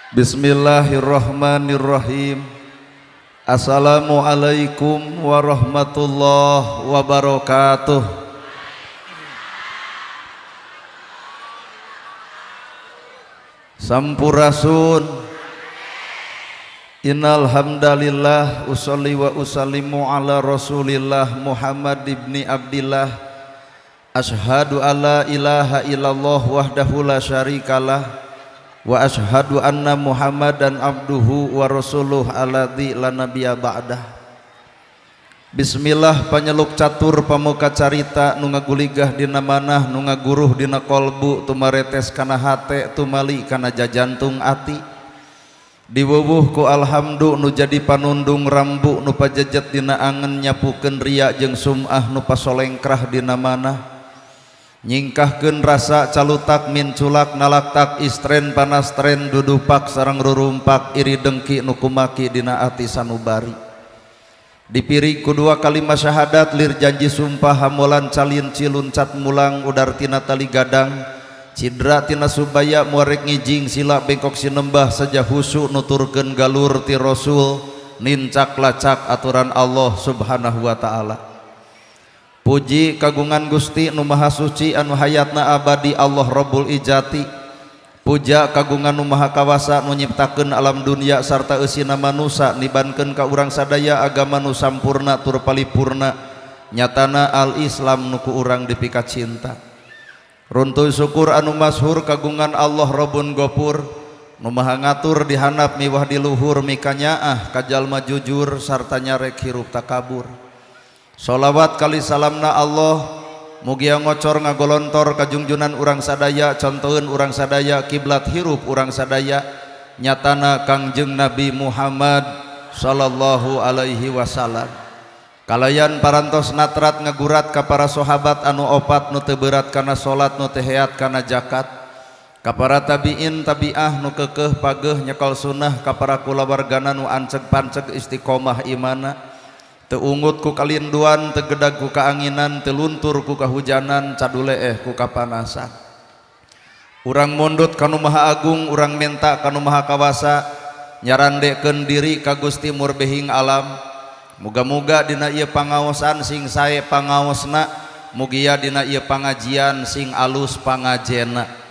Bismillahirrahmanirrahim. Assalamualaikum warahmatullahi wabarakatuh. Sampurasun. Innal hamdalillah usolli wa usallimu ala Rasulillah Muhammad ibni Abdillah. Ashhadu alla ilaha illallah wahdahu la syarikalah wa ashhadu anna Muhammadan abduhu wa rasuluh alladzi la nabiyya ba'dah. Bismillah panyeluk catur pamuka carita nu ngaguligah dina manah nu ngaguruh dina kolbu tumaretes kana hate tumali kana jajantung ati. Diwuwuh ku alhamdu nu jadi panundung rambu nu pajejet dina angen nyapukeun ria jeung sum'ah nu pasolengkrah dina manah. Nyingkahkeun rasa calutak minculak nalaktak istren panastren dudupak sareng rurumpak iri dengki nu kumaki dina ati sanubari. Dipiri ku dua kalimat syahadat lir janji sumpah hamolan calin cilun cat mulang udar tina tali gadang cidra tina subaya muarek ngijing sila bengkok sinembah saja husu nuturkeun galur ti rasul nincak lacak aturan Allah subhanahu wa ta'ala. Puji kagungan Gusti nu maha suci anu hayatna abadi Allah Rabbul Ijati. Puja kagungan nu maha kawasa nu nyiptakeun alam dunia sarta eusina manusa nibankeun ka urang sadaya agama nu sampurna tur palipurna nyatana al-Islam nu ku urang dipika cinta. Runtuy syukur anu masyhur kagungan Allah Rabbun Gofur nu maha ngatur di handap miwah di luhur mikanyaah ka jalma jujur sarta nyarek hirup takabur. Sholawat kali salamna Allah mugia ngocor ngagolontor kajungjunan urang sadaya contoheun urang sadaya kiblat hirup urang sadaya nyatana Kangjeng Nabi Muhammad sallallahu alaihi wasallam. Kalayan parantos natrat ngagurat ka para sahabat anu opat nu teu berat kana salat nu teu heat kana zakat ka para tabiin tabiah nu keukeuh pageuh nyekal sunnah ka para kulawargana nu anceg panceg istiqomah imana. Teu ungut ku kalinduan, teu gedag ku kaanginan, teu luntur ku kahujanan, caduleeh ku kapanasan. Urang mundut ka nu Maha Agung, urang minta ka nu Maha Kawasa, nyarandekeun diri ka Gusti Murbehing alam. Muga-muga dina ieu pangaosan sing sae pangaosna, mugia dina ieu pangajian sing alus pangajena.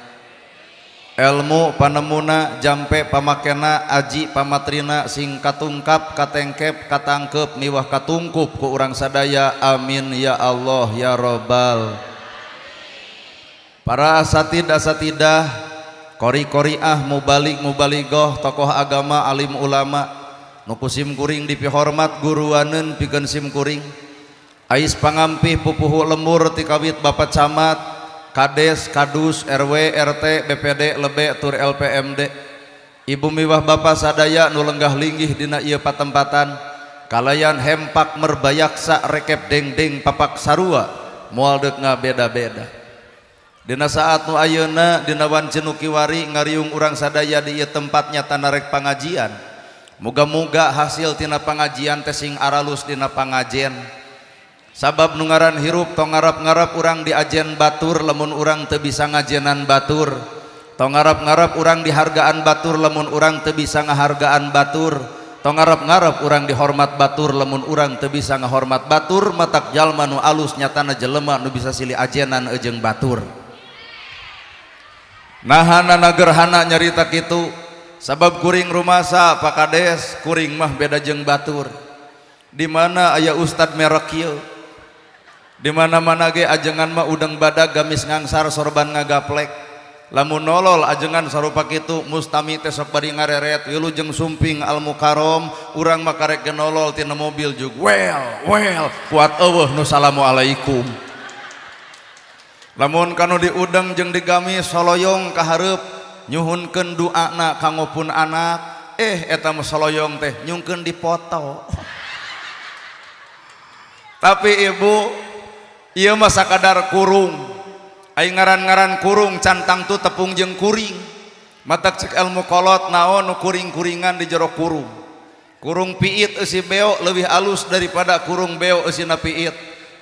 Elmu panemuna jampe pamakena aji pamatrina sing katungkap katengkep katangkep miwah katungkup ku urang sadaya amin ya Allah ya robbal. Para asatid asatidah kori-koriah mubalik mubaligoh tokoh agama alim ulama nu ku sim kuring dipihormat guruaneun pikeun sim kuring ais pangampih pupuhu lemur ti kawit bapak camat Kades, Kadus, RW, RT, BPD, Lebe, tur LPMD. Ibu miwah bapa sadaya nu lenggah linggih dina ieu patempatan kalayan hempak merbayaksa rekep dengdeng papak sarua moal deuk ngabeda-beda. Dina saat nu ayeuna dina wanci nu kiwari ngariung urang sadaya di ieu tempat nyata narek pangajian. Muga-muga hasil tina pangajian teh sing aralus dina pangajen. Sabab nu ngaran hirup tong ngarap-ngarap urang diajen batur lamun urang teu bisa ngajenan batur. Tong ngarap-ngarap urang dihargaan batur lamun urang teu bisa ngahargaan batur. Tong ngarap-ngarap urang dihormat batur lamun urang teu bisa ngahormat batur. Matak jalma nu alus nyatana jelema nu bisa silih ajenan eujeung batur. Nahana gerhana nyarita kitu sabab kuring rumasa Pak Kades kuring mah beda jeung batur. Di mana aya ustad merek kieu? Di mana-mana ge ajengan mah udang badag gamis ngangsar sorban ngagaplek. Lamun nolol ajengan sarupa kitu mustami teh sok bari ngareret wilujeng sumping al mukarrom urang mah karek ge nolol tina mobil jug well kuat eueuh nu salamualaikum. Lamun kanu diudang jeung digamis soloyong ka hareup nyuhunkeun duana kanggo pun anak eta mah soloyong teh nyungkeun dipoto. Tapi ibu ieu mah sakadar kurung. Ai ngaran-ngaran kurung cantang tu tepung jeung kuring. Matak cek ilmu kolot naon nu kuring-kuringan di jero kurung. Kurung piit eusi beo leuwih alus daripada kurung beo eusina piit.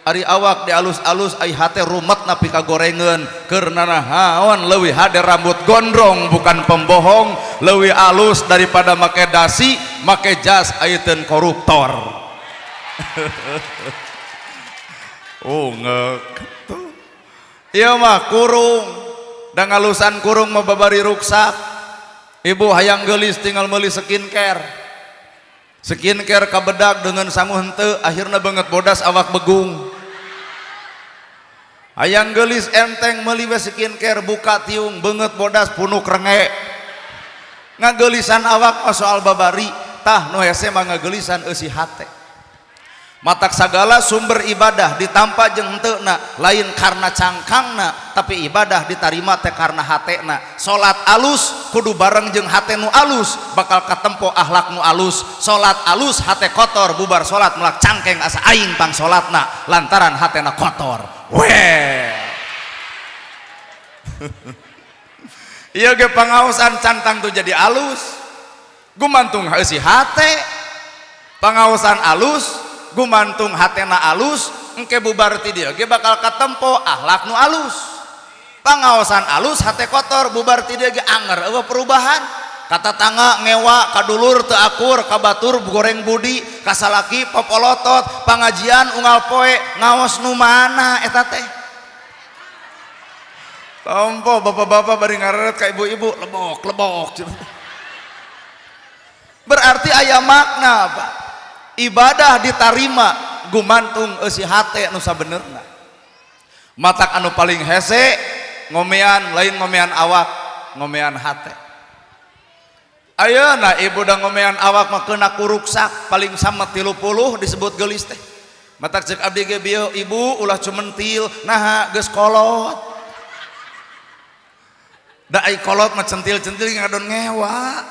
Ari awak di alus-alus ai hate rumet napi kagorengeun keur nanahaon leuwih hade rambut gondrong bukan pembohong, leuwih alus daripada make dasi make jas ayeuna koruptor. Oh ngek tuh. Ieu mah kurung da ngalusan kurung mah babari ruksak. Ibu hayang geulis tinggal meuli skincare. Skincare kabedag dengan sangu henteu akhirna beungeut bodas awak begung. Hayang geulis enteng meuli we skincare buka tiung beungeut bodas punuk renge. Ngageulisan awak mah soal babari tah nu hese mah ngageulisan eusi hate. Matak sagala sumber ibadah ditampa jeung henteuna lain karena cangkangna tapi ibadah ditarima teh karena hatena. Salat alus kudu bareng jeung hate nu alus bakal katempo akhlak nu alus. Salat alus hate kotor bubar salat melak cangkeng asa aing pang salatna lantaran hatena kotor. Weh. Ieu ge pangaosan cantang tuh jadi alus gumantung eusi hate. Pangaosan alus gumantung hatena alus engke bubar ti dieu ge bakal katempo akhlak nu alus. Pangaosan alus hate kotor bubar ti dieu ge anger eueuh perubahan. Kata tangga ngewa kadulur teu akur kabatur goreng budi kasalaki popolotot pangajian unggal poe ngaos nu mana eta teh. Tompo bapak-bapak bari ngareret ka ibu-ibu lebok lebok. Berarti aya makna Pak. Ibadah ditarima gumantung eusi hate nu sabenerna. Matak anu paling hese ngomean lain ngomean awak, ngomean hate. Ayeuna ibu da ngomean awak mah keuna kuruksak paling sama 30 disebut geulis teh. Matak ceuk abdi ge bieu ibu ulah cumentil naha geus kolot. Da ai kolot mah centil-centil ngadon ngewa.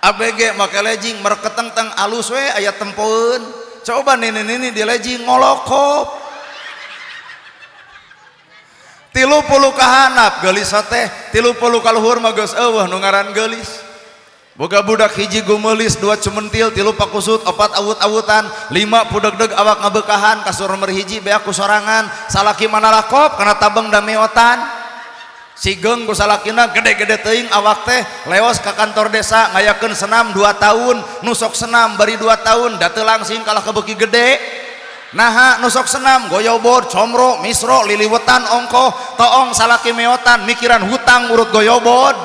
ABG make legging merketeng-teng alus we aya tempoeun. Coba nini-nini di legging ngolokop. 30 kahanap geulis teh, 30 kaluhur mah geus eueuh nu ngaran geulis. Boga budak hiji gumeulis, 2 cumentil, 3 pakusut, 4 awut-awutan, 5 pudegdeg awak ngabeukahan, kasur nomor 1 beak ku sorangan, salaki manalakop kana tabeng dameotan. Sigeng ku salakina gede-gede teuing awak teh leos ka kantor desa ngayakeun senam 2 tahun, nusok senam bari 2 tahun da teu langsing kalah kebeuki gede. Naha nusok senam goyobod, comro, misro, liliwetan ongkoh, toong salaki meotan mikiran hutang urut goyobod.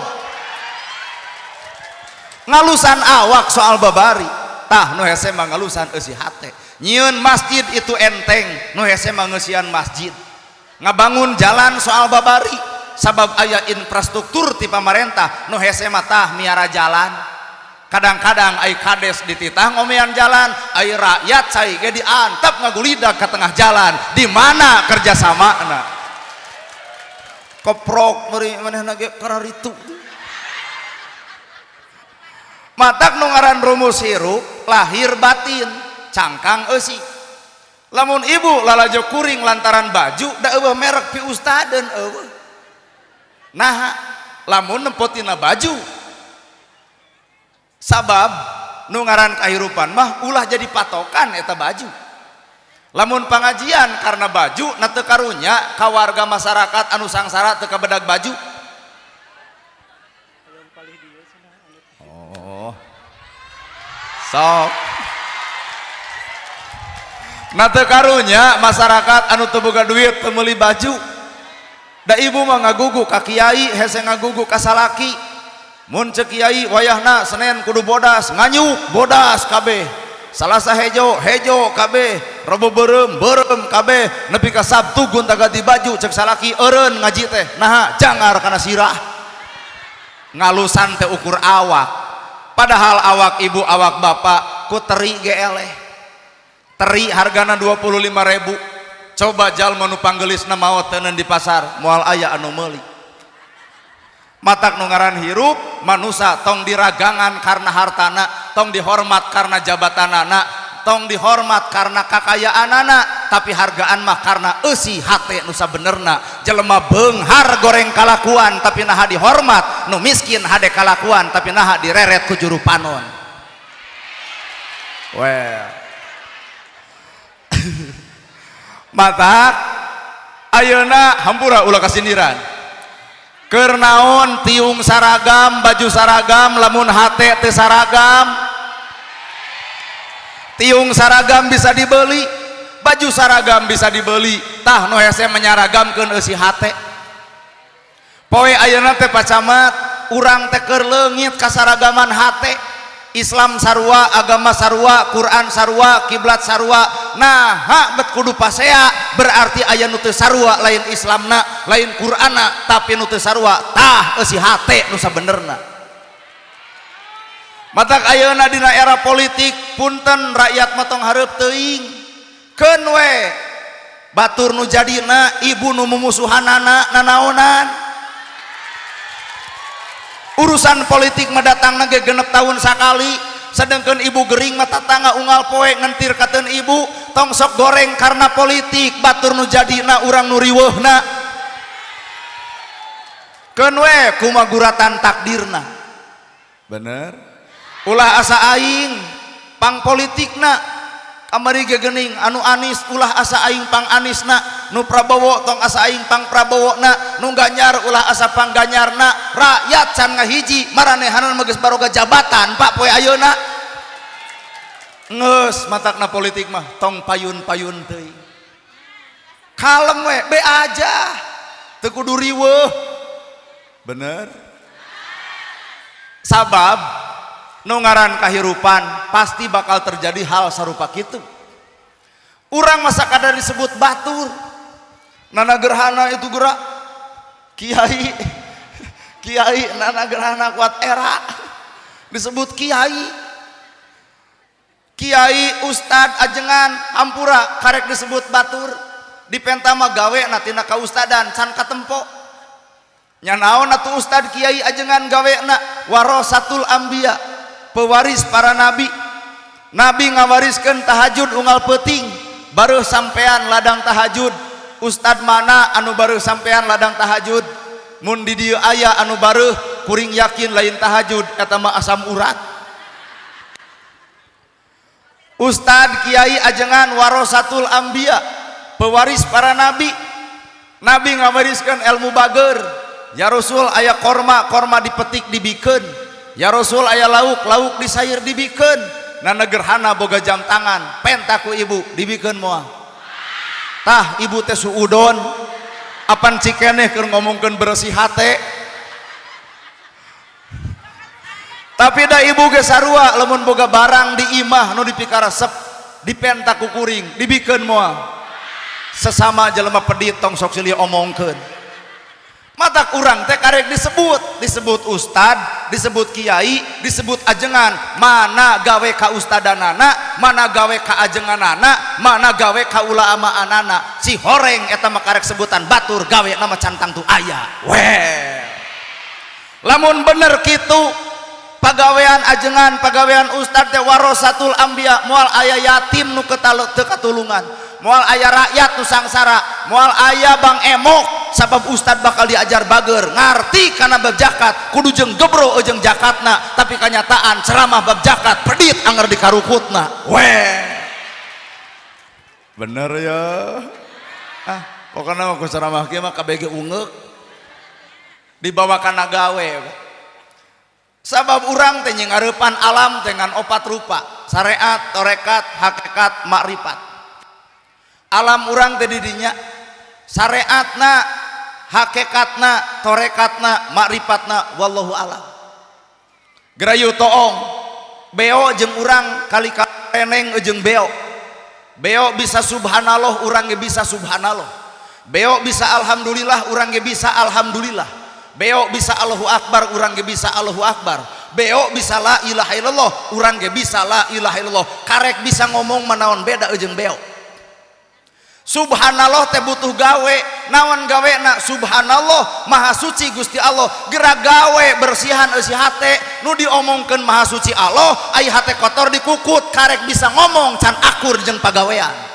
Ngalusan awak soal babari tah nu hese mah ngalusan eusi hate. Nyieun masjid itu enteng nu hese mah ngeusian masjid. Ngabangun jalan soal babari sabab aya infrastruktur ti pamarentah nu hese mah tah miara jalan. Kadang-kadang ai kades dititah ngomean jalan, ai rakyat cai ge diantep ngagulidag ka tengah jalan. Di mana kerjasamana? Koprok meureun manehna ge kararitu. Matak nu ngaran rumus hirup lahir batin cangkang eusi. Lamun ibu lalajo kuring lantaran baju da eueuh merek pi ustadeun eueuh. Naha lamun nempotina baju sabab nu ngaran kahirupan mah ulah jadi patokan eta baju. Lamun pangajian karena baju na teu karunya ka warga masyarakat anu sangsara teu kabedag baju. Oh. Sok. Na teu karunya masyarakat anu teu boga duit teu meuli baju. Da ibu mah ngagugu ka kiai hese ngagugu ka salaki. Mun ceuk kiai wayahna Senin kudu bodas, nganyuk bodas kabeh. Salasa hejo, hejo kabeh. Rebo beureum, beureum kabeh. Nepi ka Sabtu gonta-ganti baju ceuk salaki eureun ngaji teh. Naha jangar kana sirah. Ngalusan teh ukur awak. Padahal awak ibu awak bapak ku teri ge eleh. Teri hargana 25.000. Coba jalma nu panggelisna maot teuneun di pasar moal aya anu meuli. Matak nu ngaran hirup manusa tong diragangan karena hartana, tong dihormat karena jabatanana, tong dihormat karena kakayaanana, tapi hargaan mah karena eusi hate nu sabenerna. Jelema beunghar goreng kalakuan tapi naha dihormat, nu miskin hade kalakuan tapi naha direret ku juru panon. Well. Matak ayeuna hampura, ulah kasindiran. Keur naon tiung saragam, baju saragam, lamun hate teu saragam? Tiung saragam bisa dibeli, baju saragam bisa dibeli, tah nu hese menyaragamkeun eusi hate. Poe ayeuna teh, Pak Camat, urang teh keur leungit kasaragaman hate. Islam sarua, agama sarua, Quran sarua, kiblat sarua, nah hak bet kudu pasea? Berarti aya nu teu sarua, lain Islamna, lain Quranna, tapi nu teu sarua tah eusi hate nu sabenerna. Matak ayeuna dina era politik, punten, rakyat mah tong hareup teuing, keun we batur nu jadina, ibu nu mumusuhanana nanaonan. Urusan politik mah datangna ge 6 tahun sakali, sedangkan ibu gering mah tatangga unggal poe ngentir kateun ibu. Tong sok goreng karena politik, batur nu jadina, urang nu riweuhna. Keun we kumaha guratan takdirna. Bener, ulah asa aing pang politikna. Kamari ge geuning anu Anis, ulah asa aing pang Anisna, nu Prabowo tong asa aing pang Prabowona, nu Ganjar ulah asa pang Ganjarna. Rakyat can ngahiji, maranehanan mah geus baroga jabatan, Pak, poe ayeuna. Geus, matakna politik mah tong payun-payun teuing, kalem we, be aja, teu kudu riweuh. Bener, sabab nu ngaran kahirupan pasti bakal terjadi hal sarupa kitu. Urang masa kadar disebut batur nana gerhana itu, gerak kiai kiai nana gerhana kuat era disebut kiai kiai, ustad, ajengan, hampura karek disebut batur. Dipenta mah gawe na tina kaustadan can katempo nya. Naon atuh ustad, kiai, ajengan gawe na? Warasatul anbiya, pewaris para nabi. Nabi ngawariskeun tahajud unggal peuting, baru sampean ladang tahajud. Ustad mana anu baru sampean ladang tahajud? Mun di dieu aya anu bareuh, kuring yakin lain tahajud eta mah, asam urat. Ustad, kiai, ajengan warasatul anbiya, pewaris para nabi. Nabi ngawariskeun ilmu bager. Ya Rasul, aya korma, korma dipetik dibikeun. Ya Rasul, aya lauk, lauk disair dibikeun. Nana gerhana boga jam tangan, penta ku ibu dibikeun moal? Tah, ibu teh suudon apan cikeneh keur ngomongkeun bersih hate. Tapi da ibu ge sarua, lamun boga barang di imah nu dipikaresep, dipenta ku kuring, dibikeun moal? Sesama jelema pedit tong sok silih omongkeun. Matak urang teh karek disebut, disebut ustad, disebut kiai, disebut ajengan, mana gawe ka ustadanana, mana gawe ka ajenganana, mana gawe ka ulamaanana? Si horeng eta mah karek sebutan batur, gawe nama can tangtu aya. Well, lamun bener kitu pagawean ajengan, pagawean ustad teh warasatul anbiya, moal aya yatim nu teu katulungan, moal aya rakyat nu sangsara, moal aya bang emok, sabab ustad bakal diajar bager, ngarti kana bab zakat, kudu jeung gebro jeung zakatna. Tapi kenyataan ceramah bab zakat pedit, anger dikarukutna. Weh, bener ya. Ah, pokoknya mah ku ceramah kieu mah KBG ungeuk dibawa kana gawe. Sabab urang teh ngarepan alam dengan opat rupa: syariat, torekat, hakikat, makrifat. Alam urang teh didinya syariatna, hakikatna, torekatna, makrifatna, wallahu alam. Gerayu toong beo jeung urang kali kareneng jeung beo. Beo bisa subhanallah, urang ge bisa subhanallah. Beo bisa alhamdulillah, urang ge bisa alhamdulillah. Beo bisa Allahu akbar, urang ge bisa Allahu akbar. Beo bisa la ilaha illallah, urang ge bisa la ilaha illallah. Karek bisa ngomong, manaon beda jeung beo? Subhanallah teh butuh gawe. Naon gawe na? Subhanallah, maha suci Gusti Allah. Gerak gawe bersihan eusi hate. Nu diomongkeun maha suci Allah, ai hate kotor dikukut. Karek bisa ngomong can akur jeung pagawean.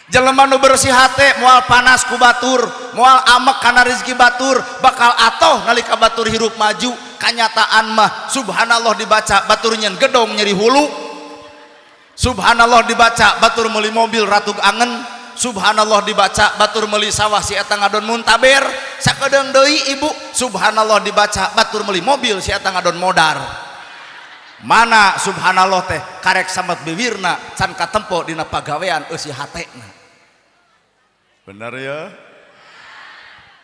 Jelema nu bersih hate moal panas ku batur, moal amek kana rezeki batur, bakal atoh nalika batur hirup maju. Kanyataan mah subhanallah dibaca, batur nyen gedong nyeri hulu. Subhanallah dibaca batur meuli mobil ratug angen. Subhanallah dibaca batur meuli sawah si eta ngadon muntaber. Sakedeung deui ibu, subhanallah dibaca batur meuli mobil si eta ngadon modar. Mana subhanallah teh karek samet bibirna can katempo dina pagawean eusi hatena. Bener ya?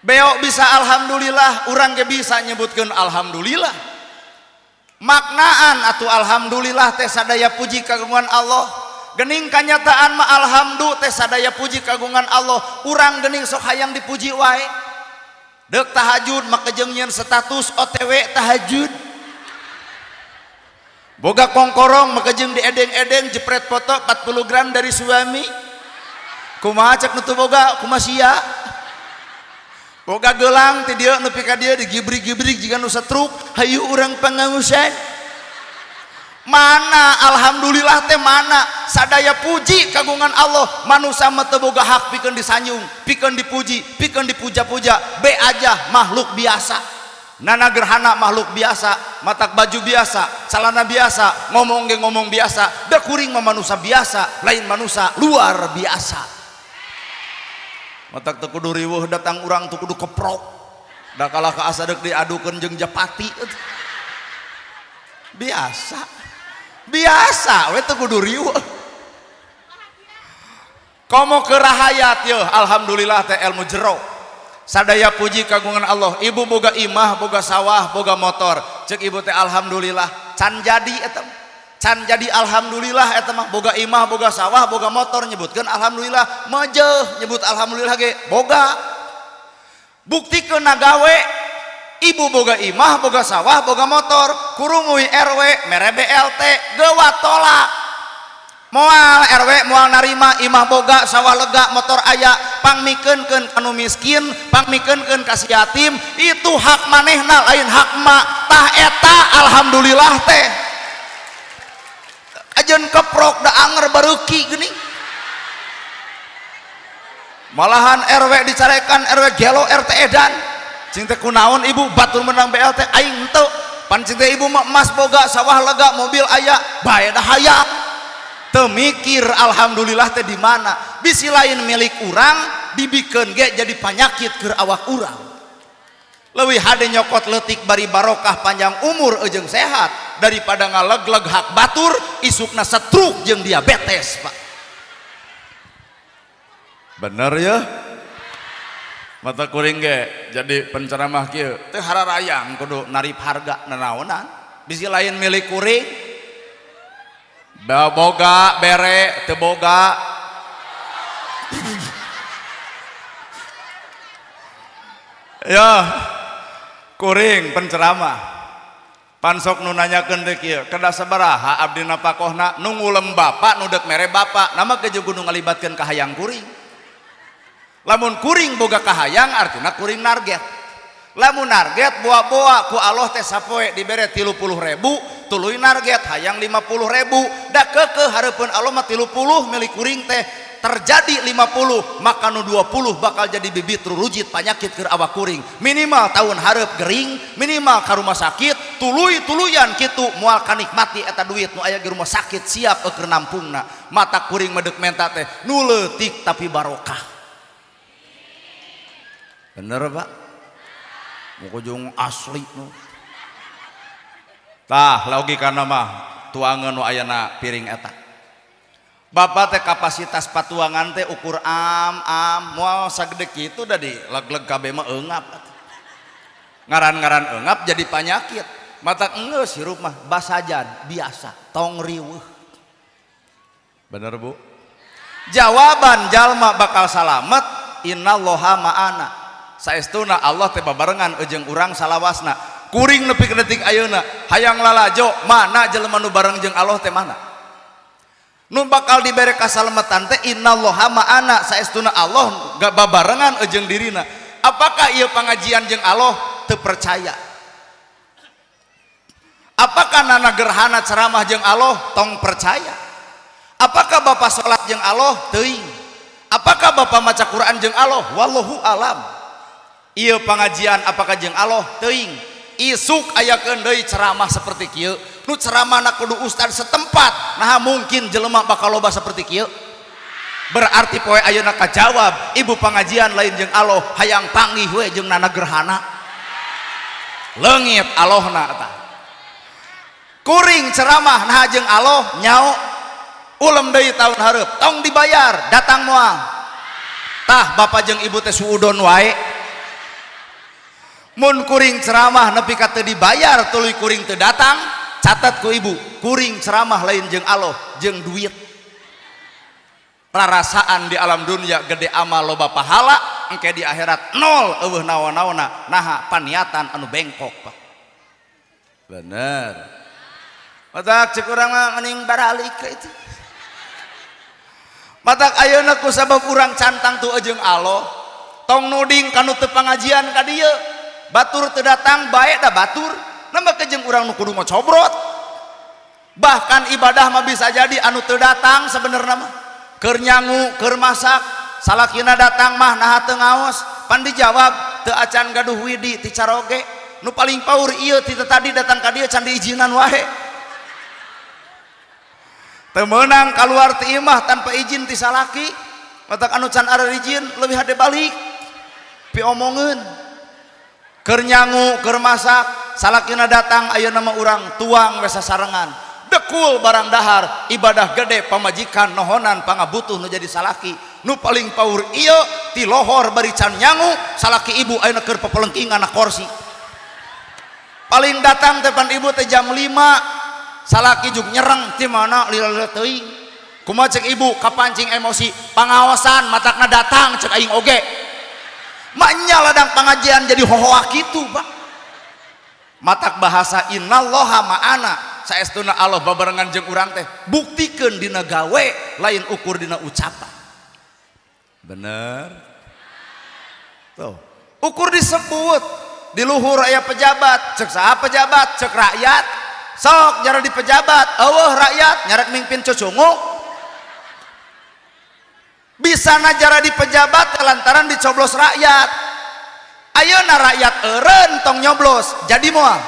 Beo bisa alhamdulillah, urang ge bisa nyebutkeun alhamdulillah. Maknaan atuh alhamdulillah teh sadaya puji kagungan Allah. Gening kanyataan mah alhamdu teh sadaya puji kagungan Allah. Urang gening sok hayang dipuji wae. Deuk tahajud maka jeung nyieun status OTW tahajud. Boga kongkorong maka jeung diedeng-edeng jepret foto 40 gram dari suami. Kumaha cek nu teu boga, kumaha sia? Boga gelang ti dieu nepi ka dieu digibrig-gibrig jiga nu setruk, hayu urang pangausan. Mana alhamdulillah teh mana sadaya puji kagungan Allah. Manusia mah teu boga hak pikeun disanjung, pikeun dipuji, pikeun dipuja-puja. Be aja makhluk biasa. Nana gerhana makhluk biasa, matak baju biasa, celana biasa, ngomong ge ngomong biasa. Da kuring mah manusia biasa, lain manusia luar biasa. Matak teu kudu riweuh datang urang teu kudu keprok. Da kalah ka asa deuk diadukeun jeung japati. Biasa. Biasa we teu kudu riweuh. Komo keur rahayat yeuh, alhamdulillah teh ilmu jero. Sadaya puji kagungan Allah. Ibu boga imah, boga sawah, boga motor. Cek ibu teh alhamdulillah can jadi eta. Can jadi alhamdulillah eta mah boga imah, boga sawah, boga motor nyebutkeun alhamdulillah. Mejeuh nyebut alhamdulillah ge boga. Buktikeun gawe ibu boga imah, boga sawah, boga motor, kurungui RW mere BLT geuwat tolak. Moal RW moal narima imah boga, sawah lega, motor aya, pangmikeunkeun ka nu miskin, pangmikeunkeun ka si yatim, itu hak manehna lain hak emak. Tah eta alhamdulillah teh. Ajeun keprok da anger bareuki geuning. Malahan RW dicarekan, RW gelo, RT edan. Cing teh kunaon ibu batur menang BLT aing henteu. Pan cing teh ibu mah emas boga, sawah lega, mobil aya, bae da hayang. Teu mikir alhamdulillah teh di mana. Bisi lain milik urang dibikeun ge jadi panyakit keur awak urang. Leuwih hade nyokot leutik bari barokah panjang umur jeung sehat daripada ngalegleg hak batur isukna stroke jeung diabetes, Pak. Bener ya? Mata kuring ge jadi penceramah kieu teu hararayang kudu narip harga nanaonan. Bisi lain milik kuring. Boga bere teu boga. Ya, kuring penceramah. Pansok nu nanyakeun teh kieu, kedah sabaraha abdi napakohna nu ngulem bapak nu deuk mere bapak, nama ge jeung kudu ngalibatkeun ka hayang kuring. Lamun kuring boga kahayang artina kuring narget. Lamun narget boa-boa ku Allah teh sapoe dibere 30.000, tuluy narget hayang 50.000, da keukeuh hareupeun Allah mah 30 milik kuring teh terjadi 50, maka nu 20 bakal jadi bibit rurujit panyakit keur awak kuring. Minimal tahun hareup gering, minimal ka rumah sakit, tuluy-tuluyan kitu moal kanikmati eta duit nu aya di rumah sakit siap keur nampungna. Mata kuring mah deuk menta teh nu leutik tapi barokah. Bener Pak? Mukujung asli nu. Tah logikana mah tuangan nu ayana piring eta. Bapak teh kapasitas patuangan teh ukur am am moal sagede kitu da di leg-leg kabeh mah eungap. Ngaran-ngaran eungap jadi panyakit. Mata enggeus hirup mah basajan biasa tong riweuh. Bener Bu? Jawaban jalma bakal salamet innallaha ma'ana. Saestuna Allah teh babarengan jeung urang salawasna. Kuring nepi ka detik ayeuna hayang lalajo mana jelema nu bareng jeung Allah teh mana? Nu bakal dibere kasalametan teh innallaha ma'ana, saestuna Allah gak babarengan jeung dirina. Apakah ieu pangajian jeung Allah? Teu percaya. Apakah nana gerhana ceramah jeung Allah? Tong percaya. Apakah bapak salat jeung Allah? Teuing. Apakah bapak maca Quran jeung Allah? Wallahu alam. Ieu pangajian apakah jeung Allah? Teuing. Isuk ayakeun deui ceramah seperti kieu, Nu ceramahna kudu ustad setempat. Nah, mungkin jelema bakal loba seperti kieu. Berarti poe ayeuna kajawab, ibu pengajian lain jeung Allah, hayang panggih we jeung nana gerhana. Leungit Allahna tah. Kuring ceramah nah jeung Allah nyao ulem deui tahun hareup, tong dibayar, datang moal. Tah bapak jeung ibu teh suudon wae. Mun kuring ceramah nepi ka teu dibayar tuluy kuring teu datang, catat ku ibu, kuring ceramah lain jeung Allah, jeung duit. Rarasaan di alam dunia gede amal loba pahala, engke di akhirat nol eueuh naon-naonna, naha paniatan anu bengkok, Pak. Bener. Matak cek urang mah mending baralik ka itu. Matak ayeuna ku sabab urang cantang tuh jeung Allah, tong nuding kanu teu pangajian ka dieu. Batur teu datang bae da batur, nambah ke jeung urang nu kudu ngocobrot. Bahkan ibadah mah bisa jadi anu teu datang sebenarnya mah. Keur nyangu, keur masak, salakina datang mah naha teu ngaos, pan dijawab teu acan gaduh widi ti caroge. Nu paling paur ieu ti tadi datang ka dieu can diizinan wae. Teu meunang kaluar ti imah tanpa izin ti salaki. Matak anu can izin leuwih hade balik. Piomongeun. Keur nyangu, keur masak, salakina datang ayeuna mah urang tuang we sasarengan. Dekul barang dahar, ibadah gede pamajikan nohonan pangabutuh nu jadi salaki. Nu paling paur ieu ti lohor bari can nyangu, salaki ibu ayeuna keur pepelengkingan na korsi. Paling datang teh pan ibu teh jam 5, salaki juk nyereng ti mana lila-lila teuing. Kumaha cek ibu kapancing emosi, pangaosan matakna datang cek aing oge. Maknya ladang pengajian jadi hohoa kitu, Pak. Matak bahasa innallaha ma'ana, saestuna Allah babarengan jeung urang teh buktikeun dina gawe lain ukur dina ucapan. Bener. Tuh, ukur disebut di luhur aya pejabat, cek saha pejabat, cek rakyat. Sok jara di pejabat, eueuh rakyat nyarek mimpin cucunguk. Bisa najara di pejabat lantaran dicoblos rakyat. Ayeuna rakyat eureun tong nyoblos, jadi moal.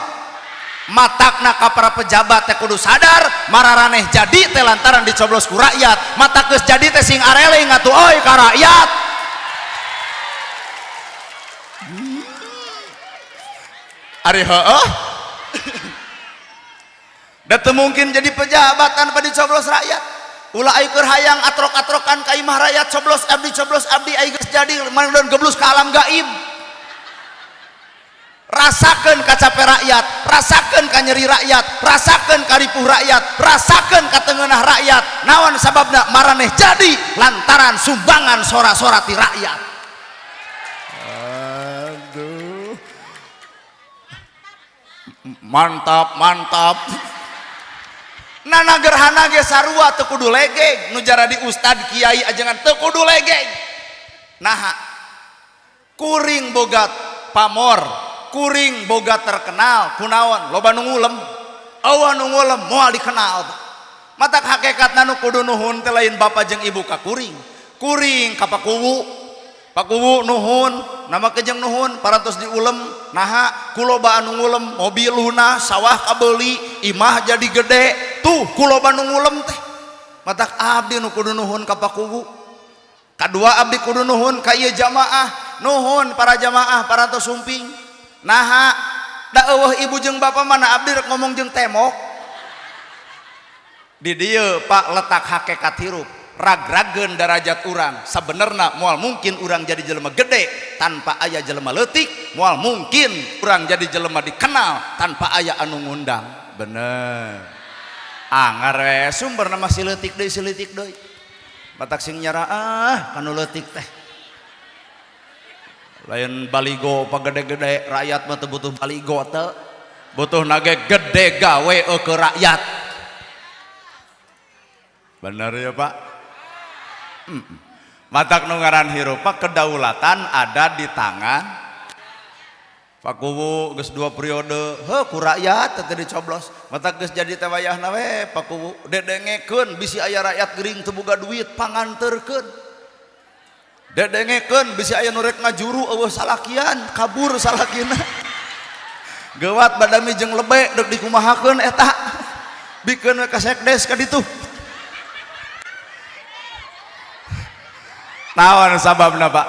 Matakna ka para pejabat teh kudu sadar mararaneh jadi teh lantaran dicoblos ku rakyat. Matak geus jadi teh sing areling atuh euy ka rakyat. Ari heueuh. Da teu mungkin jadi pejabat tanpa dicoblos rakyat. Ulah ai keur hayang atrok-atrokan ka imah rakyat coblos abdi ai geus jadi mangdon geblus ka alam gaib. Rasakeun kacape rakyat, rasakeun ka nyeri rakyat, rasakeun ka ripuh rakyat, rasakeun ka tengeunah rakyat. Naon sababna maraneh jadi lantaran sumbangan sora-sora ti rakyat. Aduh. Mantap, mantap. Nana gerhana ge sarua teu kudu legeg, nu jara di ustad kiai ajengan teu kudu legeg. Naha kuring boga pamor, kuring boga terkenal, kunaon loba nu ngulem, eueuh nu ngulem moal dikenal. Matak hakikatna nu kudu nuhun teh lain bapa jeung ibu ka kuring, kuring ka pakuwu. Pakuwu nuhun, nama kejeng nuhun, parantos diulem, naha kuloba anu ngulem, mobil lunas, sawah kabeli, imah jadi gede, tuh kuloba nu ngulem teh. Matak abdi nu kudu nuhun ka pakuwu. Kadua abdi kudu nuhun ka ieu jamaah, nuhun para jamaah parantos sumping. Naha da eueuh ibu jeung bapa mana abdi rek ngomong jeung temok. Di dieu Pak letak hakikat hirup. Rag-rageun darajat urang sabenerna moal mungkin urang jadi jelema gede tanpa aya jelema leutik, moal mungkin urang jadi jelema dikenal tanpa aya anu ngundang. Bener. Angar we sumberna masih leutik deui, si leutik deui. Batak sing nyaraah kanu leutik teh. Lain baligo pagede-gede, rakyat mah teu butuh baligo teu. Butuh nage gede gawe ke rakyat. Bener ya Pak? Matak nu ngaran hirup Pak, kedaulatan ada di tangan Pak Kuwu geus 2 periode, heuh ku rakyat teh dicoblos. Matak geus jadi teh wayahna we Pak Kuwu dedengekeun bisi aya rakyat gering teu boga duit panganterkeun. Dedengekeun bisi aya nu rek ngajuru eueuh salakian, kabur salakina. Geuwat badami jeung lebe deuk dikumahakeun eta. Bikeun we ka sekdes ka ditu. Naon sababna Pak?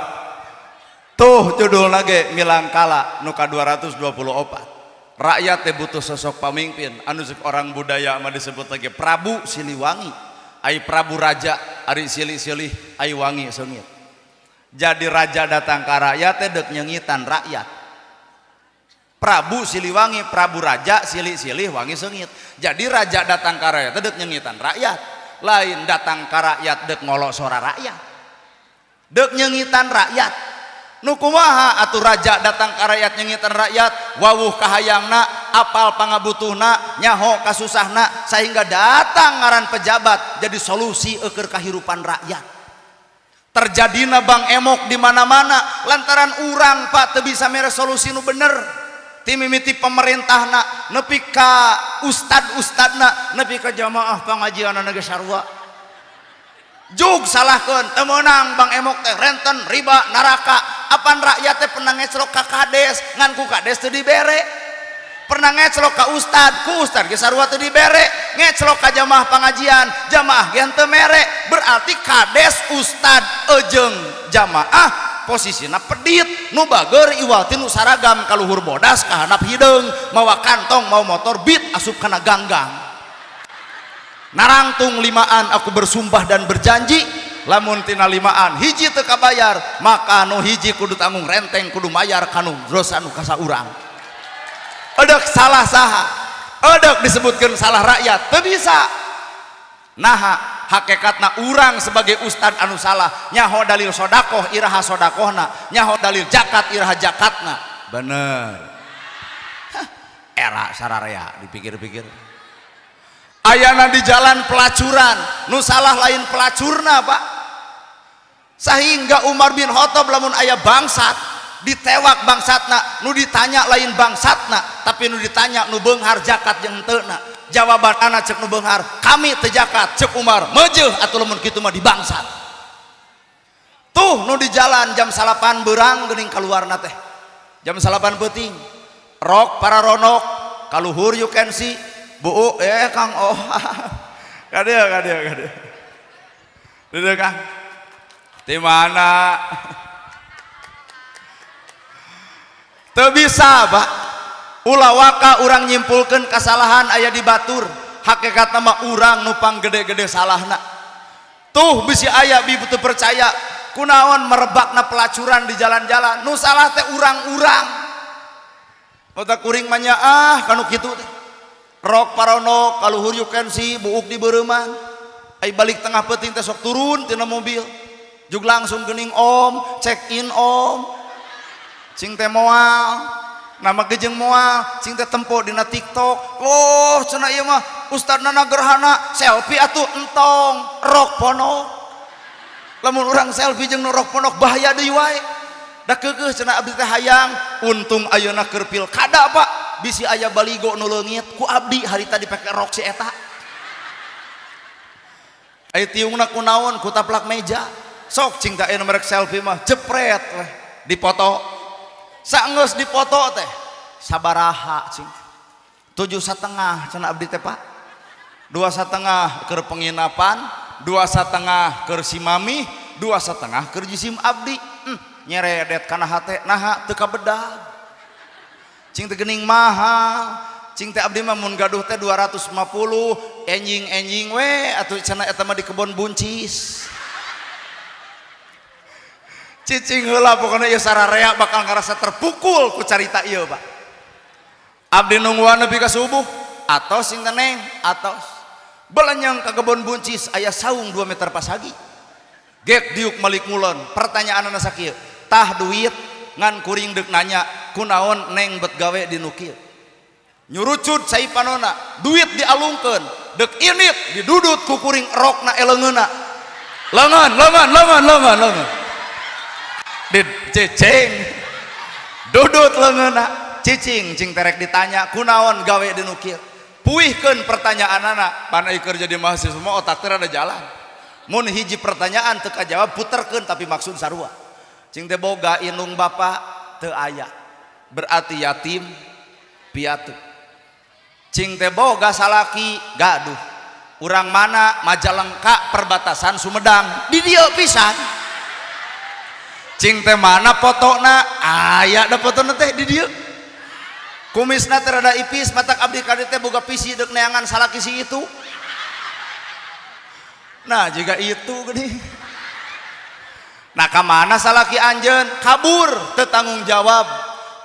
Tuh judulna ge Milangkala nu ka 224. Rakyat teh butuh sosok pamimpin anu cek orang budaya mah disebut lagi Prabu Siliwangi. Ai Prabu Raja ari silih-silih ai wangi seungit. Jadi raja datang ka rakyat teh deuk nyengitan rakyat. Prabu Siliwangi, Prabu Raja silih-silih wangi seungit. Jadi raja datang ka rakyat teh deuk nyengitan rakyat. Lain datang ka rakyat deuk ngolok sora rakyat. Deuk nyengitan rakyat. Nu kumaha atuh raja datang ka rakyat nyengitan rakyat, wawuh kahayangna, apal pangabutuhna, nyaho kasusahna, sehingga datang ngaran pejabat jadi solusi eueur kahirupan rakyat. Terjadina bang emok di mana-mana lantaran urang Pak teu bisa mere solusi nu bener. Ti mimiti pemerintahna nepi ka ustad-ustadna nepi ka jamaah pengajianna geus sarua. Jug salahkeun teu meunang bang emok teh renten riba neraka. Apan rakyat teh pernah ngeclok ka kades ngan ku kades teu dibere, pernah ngeclok ka ustad ku ustad ge sarua teu dibere, ngeclok ka jamaah pengajian jamaah ge henteu mere. Berarti kades ustad ejeung jamaah posisina pedit, nu bager iwal ti nu saragam kaluhur bodas ka handap hideung, mawa kantong mau motor bit asup kana ganggang. Narangtung limaan aku bersumpah dan berjanji lamun tina limaan hiji teu kabayar maka nu hiji kudu tanggung renteng kudu mayar kanu dosa nu kasaurang. Edek salah saha, edek disebutkeun salah rakyat teu bisa. Naha hakikatna urang sebagai ustad anu salah, nyaho dalil sodakoh iraha sodakohna, nyaho dalil zakat iraha zakatna. Bener. Hah, era sararea dipikir-pikir. Ayana di jalan pelacuran, nu salah lain pelacurna Pak. Sehingga Umar bin Khattab lamun aya bangsat ditewak bangsatna, nu ditanya lain bangsatna, tapi nu ditanya nu beunghar zakat jeung henteuna. Jawabanana cek nu beunghar, kami teu zakat. Cek Umar, meujeuh atuh lamun kitu mah dibangsat. Tuh nu di jalan jam 9 beurang geuning kaluarna teh. Jam 9 peuting. Rok para ronok, kaluhur you can see. Bu, Kang, oh. Kadieu kadieu kadieu. Dieu Kang. Di mana? Teu bisa, Pak. Ulah waka urang nyimpulkeun kesalahan aya di batur. Hakikatna mah urang nu panggede-gede salahna. Tuh bisi aya bi teu percaya kunaon merebakna pelacuran di jalan-jalan. Nu salah teh urang-urang. Otak kuring mah nyaah kanu kitu teh. Rok parono kaluhur you can see buuk di beureman. Ai balik tengah peuting teh sok turun tina mobil. Jug langsung geuning om, check in om. Cing teh moal, nama gejeng moal, cing teh tempo dina TikTok. Oh, cenah ieu mah ustadna gerhana selfie atuh entong rok ponok. Lamun urang selfie jeung nu rok ponok bahaya deui wae. Da keukeuh cenah abdi teh hayang, untung ayeuna keur pilkada Pak, bisi aya baligo nu leungit ku abdi harita dipake rok si eta. Ai tiungna kunaon ku taplak meja. Sok cing teh aya merek selfie mah jepret weh dipoto. Saenggeus dipoto teh sabaraha cing? 7,5 cenah abdi teh Pak. 2,5 keur penginapan, 2,5 keur si mami, 2,5 keur jisim abdi. Nyeredet kana hate naha teu kabedag. Cing teh geuning mahal. Cing teh abdi mah mun gaduh teh 250 enjing-enjing we atuh cenah eta mah di kebon buncis. Cicing heula pokona ieu sararea bakal ngarasa terpukul ku carita ieu Pak. Abdi nungguan nepi ka subuh atos sing teneng atos. Belenyang ka kebon buncis aya saung 2 meter pasagi. Gek diuk malik ngulon pertanyaanna sakieu. Tah duit ngan kuring deuk nanya kunaon neng bet gawe di nu kieu. Nyurucut cai panona, duit dialungkeun, deuk init didudut ku kuring rokna eleungeunna. Lengan, lengan, lengan, lengan, lengan. Dicicing. Dudut leungeunna, cicing cing terek ditanya kunaon gawe di nu kieu. Puihkeun pertanyaanana, pan ai keur jadi mahasiswa mah otak teh rada jalan. Mun hiji pertanyaan teu kajawab puterkeun tapi maksud sarua. Cing teh boga indung bapa teu aya. Berarti yatim piatu. Cing teh boga salaki gaduh. Urang mana? Majalengka, perbatasan Sumedang. Di dieu pisan. Cing teh mana fotona? Aya da fotona teh di dieu. Kumisna teh rada ipis, matak abdi ka dieu teh boga visi deuk neangan salaki si itu. Nah, jika itu geuning. Nah, ka mana salaki anjeun? Kabur, teu tanggung jawab.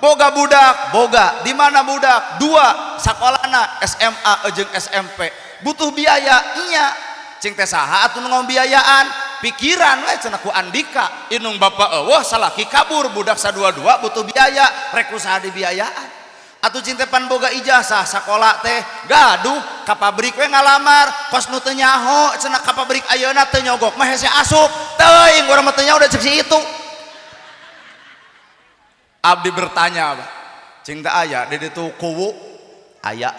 Boga budak, boga. Di mana budak? Dua, sakolana SMA jeung SMP. Butuh biaya, nya. Cing teh saha atuh nu ngombiayaan? Pikiran we cenah ku Andika. Indung bapa eueuh, salaki kabur, budak sadua-dua butuh biaya, rek ku saha dibiayaan? Atuh cing teh pan boga ijazah sakola teh, gaduh ka pabrik we ngalamar, kos nu teu nyaho cenah ka pabrik ayeuna teu nyogok mah hese asup. Teuing urang mah teu nyaho da cek si itu. Abdi bertanya, Pak. Cing teh aya di ditu kuwu? Aya.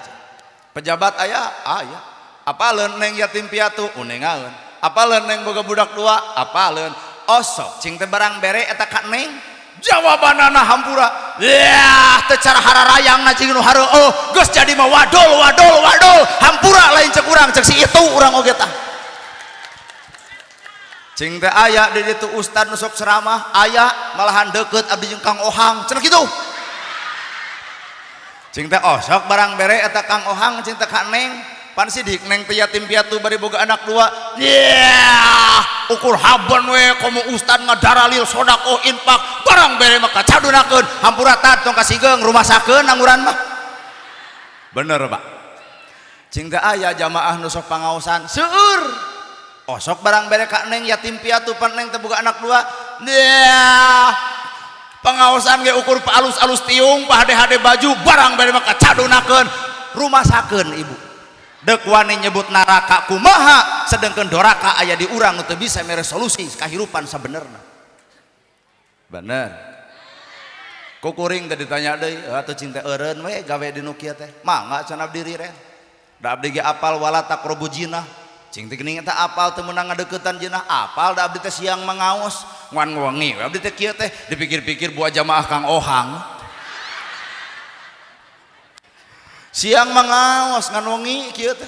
Pejabat aya? Aya. Apaleun neng yatim piatu? Unengaeun. Apaleun neng boga budak dua? Apaleun. Osok cing teh barang bere eta ka neng? Jawabanana hampura. Yah, teu cara hararayang na cing nu hareueuh. Geus jadi mah wadul wadul wadul. Hampura lain cek urang, cek si itu urang oge tah. Cing teh aya di ditu ustad nu sok ceramah? Aya, malahan deukeut abdi jeung Kang Ohang cenah kitu. Cing teh osok barang bere eta Kang Ohang cing teh ka neng? Pan sidik neng teh yatim piatu bari boga anak dua. Yeah, ukur haben we komo ustad ngadaralil sodakoh infak, barang bere mah kacadunakeun. Hampura tad tong kasigeung rumasakeun anguran mah. Bener, Pak. Cing teh aya jamaah nu sok pangaosan? Seueur. Osok barang bere ka neng yatim piatu, pan neng teh boga anak dua? Yeah, pengaosan ge ukur alus-alus tiung pahade-hade baju, barang bere mah kacadunakeun, rumasakeun. Ibu dek wani nyebut neraka kumaha, sedangkan doraka aya di urang nu teu bisa mere solusi kahirupan sabenerna. Bener kukuring teh ditanya deui atuh, cing teh eureun we gawe di nu kieu teh? Mangga cenah, abdi riren da abdi ge apal wala taqrabu jinah. Cing teh geuning eta apal teu meunang ngadeukeutan jinah? Apal, da abdi teh siang mangaos ngan wengi abdi teh kieu teh. Dipikir-pikir buah jamaah Kang Ohang siang mangaos ngan wengi kieu teh.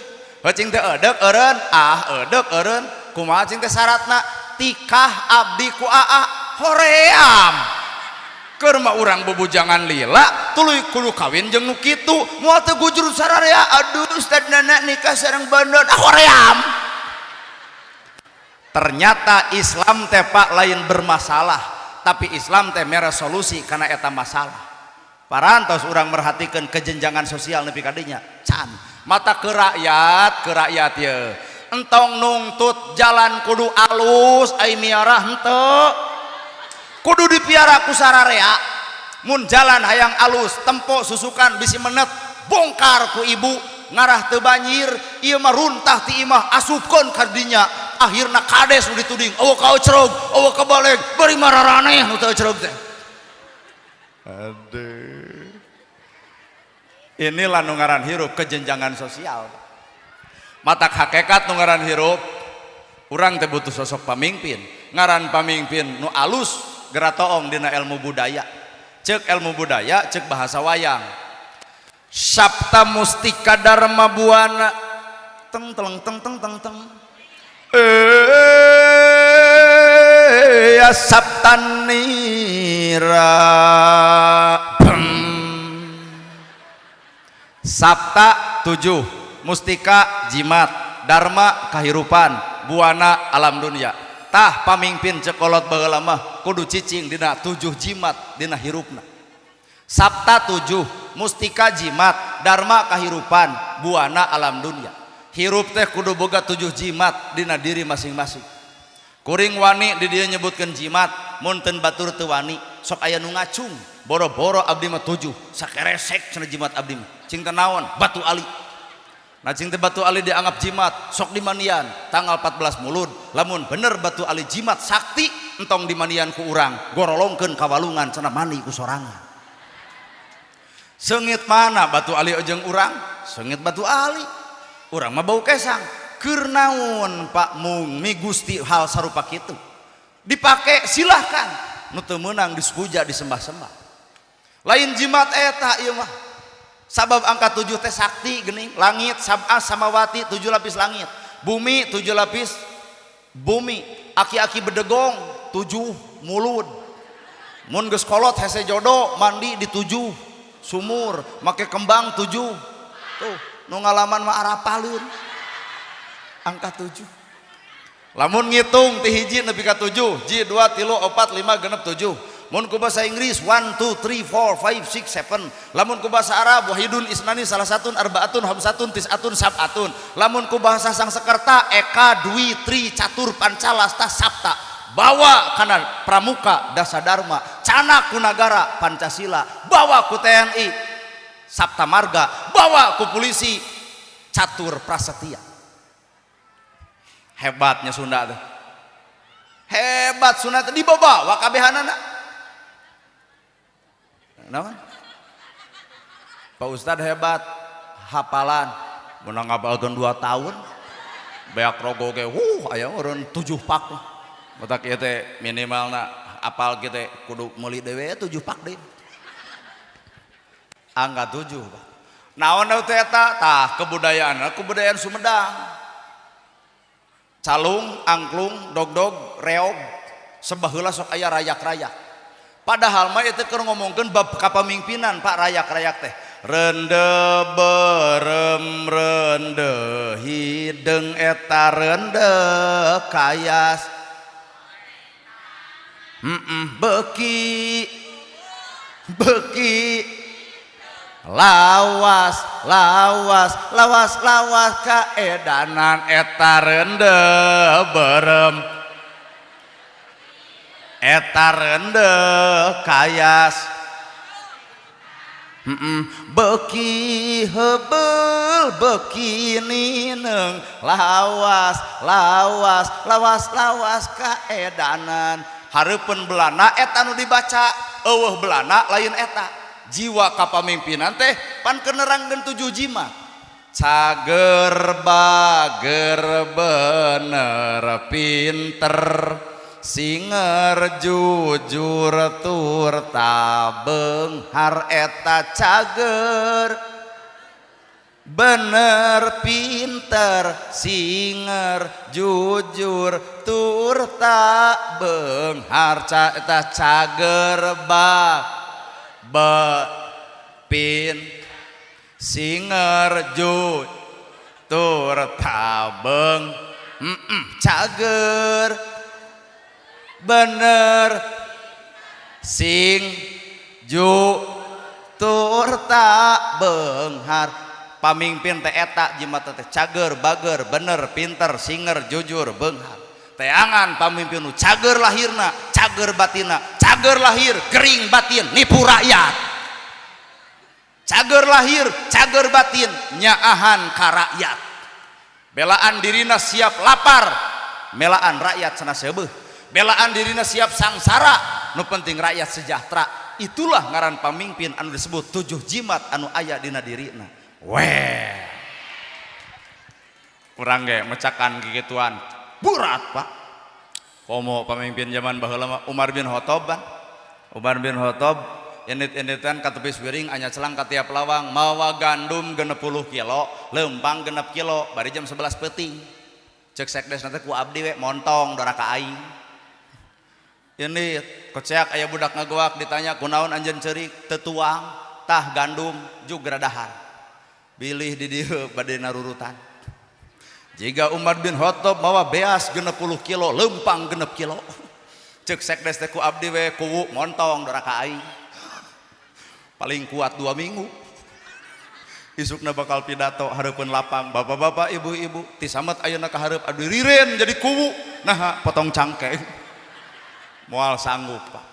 Cing teh eudek eureun? Ah, eudek eureun. Kumaha cing teh syaratna? Tikah abdi ku aa. Hoream keur mah urang bubujangan lila tuluy kudu kawin jeung nu kitu, moal teu gujur sararea. Aduh, ustad nana nikah sareng bandon, ah hoream. Ternyata Islam teh, Pak, lain bermasalah, tapi Islam teh mere solusi karena eta masalah. Parantos urang merhatikan kejenjangan sosial nepi kadinya can mata ke rakyat, ke rakyat ye entong nungtut jalan kudu alus, ai miara henteu kudu dipiara ku sararea. Mun jalan hayang alus, tempo susukan bisi menet, bongkar ku ibu ngarah teu banjir. Ieu mah runtah ti imah asupkeun ka dinya, akhirna kades nu dituding eueuh ka ecrog, eueuh ka baleg, bari mararaneh nu teu ecrog teh. Aduh, inilah nu ngaran hirup kejenjangan sosial. Matak hakekat nu ngaran hirup urang teh butuh sosok pamimpin. Ngaran pamimpin nu alus geratoong dina ilmu budaya. Cek ilmu budaya, cek bahasa wayang, Sabta Mustika Dharma Buana, teng teng teng teng teng teng, ya Saptanira. Sabta tujuh, mustika jimat, dharma kahirupan, buana alam dunia. Tah, pamimpin cekolot baheula mah kudu cicing dina tujuh jimat dina hirupna. Sabta tujuh, mustika jimat, dharma kahirupan, buana alam dunia. Hirup teh kudu boga tujuh jimat dina diri masing-masing. Kuring wani di dieu nyebutkeun jimat, mun teu batur teu wani, sok aya nu ngacung. Boro-boro abdi mah tujuh, sakeresek cenah jimat abdi mah. Cing teh naon? Batu ali. Nah, cing teh batu ali dianggap jimat, sok dimandian tanggal 14 Mulud. Lamun bener batu ali jimat sakti, entong dimandian ku urang, gorolongkeun ka walungan cenah, mandi ku sorangan. Seungit mana batu ali jeung urang? Seungit batu ali. Urang mah bau kesang. Keur naon, Pak, mung mi Gusti hal sarupa kitu? Dipake silahkan. Nu teu meunang dipuja, disembah-sembah. Lain jimat eta ieu mah. Sabab angka 7 teh sakti geuning, langit sab'a samawati 7 lapis langit, bumi 7 lapis bumi, aki-aki bedegong 7 mulud. Mun geus kolot hese jodoh mandi di 7 sumur, make kembang 7. Tuh, nu ngalaman mah arapaleun. Angka 7. Lamun ngitung ti hiji nepi ka 7, ji 2 3 4 5 6 7. Mun ku bahasa Inggris 1 2 3 4 5 6 7. Lamun ku bahasa Arab wahidun isnani salasatun arbaatun hamsatun tisatun sab'atun. Lamun ku bahasa Sangsekerta eka dwi tri catur pancalasta sapta. Bawa kana pramuka dasadarma, canak ku nagara Pancasila, bawa ku TNI Sapta Marga, bawa ku polisi Catur Prasetya. Hebatnya Sunda tuh. Hebat Sunda teh dibawa kabehanana. Naon? Pak Ustad hebat, hafalan, menang ngapalkeun 2 tahun. Beak rogo ge, wuh aya eureun 7 pak. Matak ieu teh minimalna apal kieu teh kudu meuli dewe 7 pak deui. Angka 7, Pak. Naon teh eta? Tah kebudayaan, kebudayaan Sumedang. Calung, angklung, dogdog, reog, sebaheula sok aya rayak-rayak. Padahal mah itu keur ngomongkeun bab kapamimpinan Pak rayak-rayak teh. Rende berem rende hideung eta rende kayas. Beki beki lawas lawas lawas lawas kaedanan eta rende berem eta rende kayas. Beki hebel beki nineng lawas lawas lawas lawas kaedanan. Hareupeun Belanda eta nu dibaca, eueuh Belanda lain eta. Jiwa kapamimpinan teh pan keur nerangkeun 7 jimat. Cager bager bener pinter singer jujur tur tabeunghar eta cager bener pinter singer jujur tur tabeunghar eta cager ba be pin singer jujur tur tabeung cager bener sing ju tur tabeunghar. Pamimpin teh eta jimat teh cager bager bener pinter singer jujur beunghar. Teangan pamimpin nu cager lahirna cager batinna, cager lahir gering batin nipu rakyat, cager lahir cager batin nyaahan ka rakyat, belaan dirina siap lapar melaan rakyat cenah seubeuh, belaan dirina siap sangsara nu penting rakyat sejahtera. Itulah ngaran pamimpin anu disebut 7 jimat anu aya dina dirina. Weh, urang ge mecakan kikituan berat Pak. Komo pemimpin zaman baheula mah Umar bin Khattab kan. Umar bin Khattab indit-inditan ka tepis wiring anya celang ka tiap lawang mawa gandum 60 kilo, lempang 6 kilo, bari jam 11 peuting. Cek sekdes nanti ku abdi we montong dora ka aing. Ini keceak aya budak ngagoak ditanya kunaon anjeun ceurik teu tuang tah gandum jugra dahar. Bilih di dieu bade narurutan. Jika Umar bin Khattab mawa beas 60 kilo, lempang 6 kilo. Cek sekdes teh ku abdi we kuwu montong dora ka aing. Paling kuat 2 minggu. Isukna bakal pidato hareupeun lapang, bapak-bapak, ibu-ibu, ti samet ayeuna ka hareup adu ririn jadi kuwu. Nah, potong cangkeng. Moal sanggup, Pak.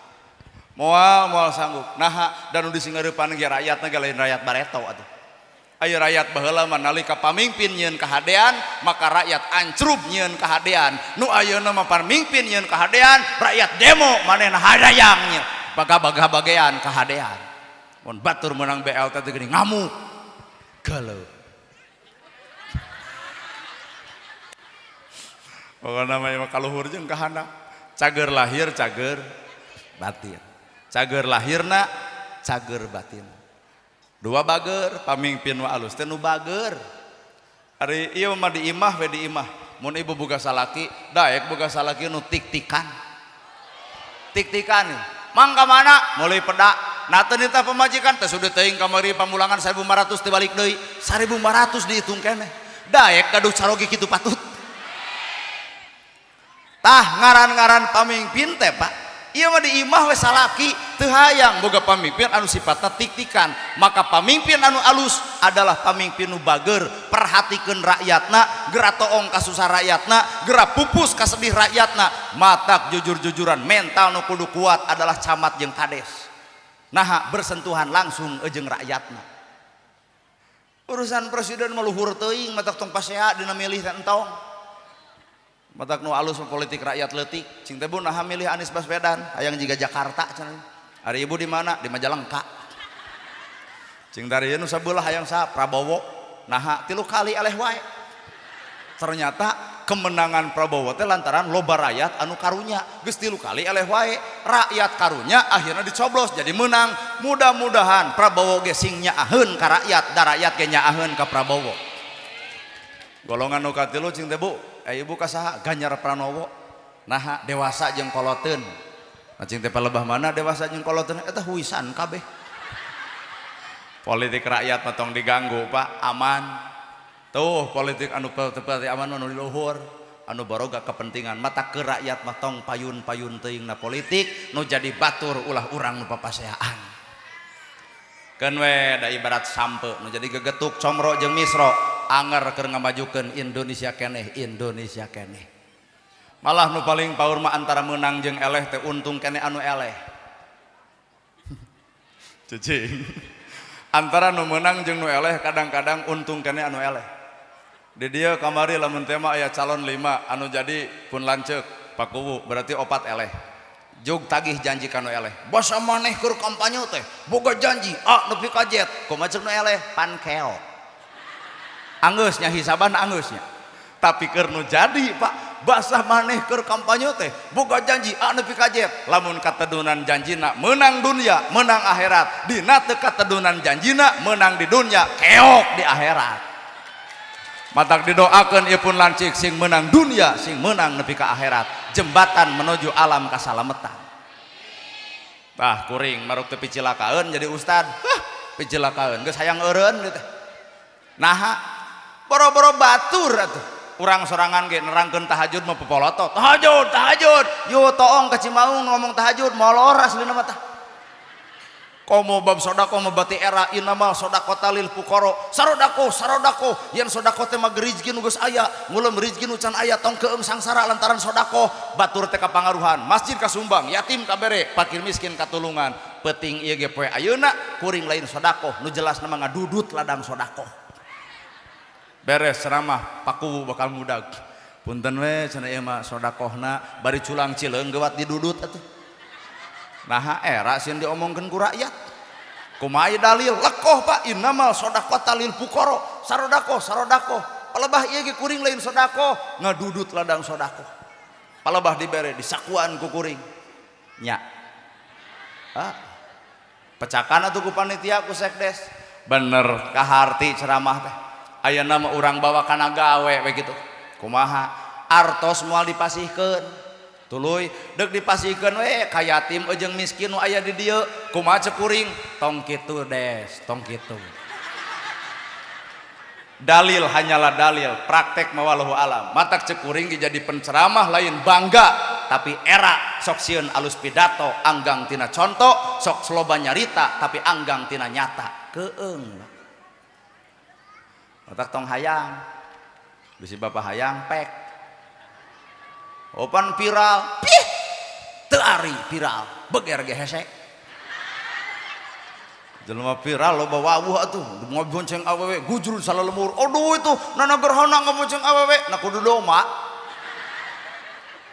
Moal sanggup. Nah, dan nu disingareupan ge rakyatna ge lain rakyat bareto atuh. Ayo rakyat baheula mah nalika pamimpin nyieun kahadean maka rakyat ancrub nyieun kahadean. Nu ayeuna mah pamimpin nyieun kahadean, rakyat demo manehna hayang nya baga-baga-bagean kahadean. Mun batur meunang BLT teh geuning ngamuk. Geuleuh. Pokona mah kaluhur jeung kahandap. Cager lahir cager batin. Cager lahirna cager batin. Dua bager, pamingpin nu alus teh nu bager. Ari ieu mah di imah we di imah. Mun ibu boga salaki, daek boga salaki nu tik-tikan. Tik-tikan. Mang ka mana? Meuli peda. Nah teu nitah pamajikan teh sudah teuing kamari pamulangan 1500 teh balik deui. 1500 dihitung keneh. Daek gaduh caroge kitu patut. Tah ngaran-ngaran pamingpin teh Pak. Ieu mah di imah we salaki teu hayang boga pamimpin anu sifatna tik-tikan. Maka pamimpin anu alus adalah pamimpin nu bager, perhatikeun rakyatna, geura toong kasusah rakyatna, geura pupus kasedih rakyatna. Matak jujur-jujuran mental nu kudu kuat adalah camat jeung kades. Naha bersentuhan langsung jeung rakyatna. Urusan presiden mah luhur teuing, matak tong pasea dina milih teh entong. Matak nu alus politik rakyat leutik. Cing teh bu naha milih Anies Baswedan, hayang jiga Jakarta cenah. Ari ibu di mana? Di Majalengka. Cing dari nu sabelah hayang saha? Prabowo. Naha 3 kali eleh wae. Ternyata kemenangan Prabowo teh lantaran loba rakyat anu karunya. Geus 3 kali eleh wae, rakyat karunya akhirnya dicoblos jadi menang. Mudah-mudahan Prabowo ge sing nyaaheun ka rakyat, da rakyat ge nyaaheun ka Prabowo. Golongan nu katilu cing teh bu, ibu ka saha? Ganjar Pranowo. Naha dewasa jeung koloteun. Nah, cing teh palebah mana dewasa jeung koloteun eta huisan kabeh. Politik rakyat mah tong diganggu Pak, aman. Tuh politik anu teu aman anu di luhur, anu baroga kepentingan mata ke rakyat mah tong payun-payun teuing na politik nu jadi batur ulah urang nu papaseaan. Keun we da ibarat sampe nu jadi gegetuk comro jeung misro anger keur ngamajukeun Indonesia keneh, Indonesia keneh. Malah nu paling paur mah antara meunang jeung eleh teh untung keneh anu eleh. Cicing. Antara nu meunang jeung nu eleh kadang-kadang untung keneh anu eleh. Di dieu kamari lamun tema aya calon 5 anu jadi pun lanceuk Pakuwu berarti 4 eleh. Jug tagih janji kanu eleh. Basa maneh keur kampanye teh boga janji A nepi ka Z, kumaha ceuk nu eleh pan keo. Anggeus nya hisaban anggeus nya. Tapi keur nu jadi Pak, basah maneh keur kampanye teh boga janji A nepi ka Z, lamun katedunan janjina meunang dunia, meunang akhirat. Dina teu katedunan janjina meunang di dunia, keok di akhirat. Matak didoakeun ieu pun lancik sing meunang dunia, sing meunang nepi ka akhirat. Jembatan menuju alam kasalametan. Tah kuring maruk teu picilakaeun jadi ustad. Hah, picilakaeun geus hayang eureun teh. Naha boro-boro batur atuh. Urang sorangan ge nerangkeun tahajud mah popolotot. Tahajud, tahajud. Yo toong ka Cimaung ngomong tahajud molor aslina mah tah. Komo bab sodako mabati era inamal sodako talil pukoro sarodako sarodako yen sodako teh mah rizki nu geus aya ngulem rizki nu can aya tong keung sangsara lantaran sodako batur teh kapangaruhan masjid kasumbang yatim kabere fakir miskin katulungan peuting ieu ge poe ayeuna kuring lain sodako nu jelas mah ngadudut ladang sodako beres ceramah Pakuwu bakal mudag punten we cenah ieu mah sodakohna bari culang cileung geuwat didudut atuh. Naha era sieun diomongkeun ku rakyat. Kumaha dalil lekoh Pak innamal shadaqata lil fuqara sarodako sarodako palebah ieu ge kuring lain sodako ngadudut ladang sodako palebah dibere disakuan ku kuring nya. Ah pecakan atuh ku panitia ku sekdes bener kaharti ceramah teh ayeuna mah urang bawa kana gawe we kitu kumaha artos moal dipasihkeun tuluy deuk dipasihkeun we ka yatim jeung miskin nu aya di dieu kumaha ceuk kuring tong kitu des tong kitu. Dalil hanyalah dalil, praktek mawalahu alam. Matak ceuk kuring jadi penceramah lain bangga tapi era sok sieun alus pidato anggang tina contoh sok loba nyarita tapi anggang tina nyata keung. Matak tong hayang bisi bapak hayang pek opan viral pih teu ari viral beger ge hese jelema viral loba wawuh atuh ngabonceng awewe gujur salalemur aduh itu nana gerhana ngabonceng awewe na kudu doma.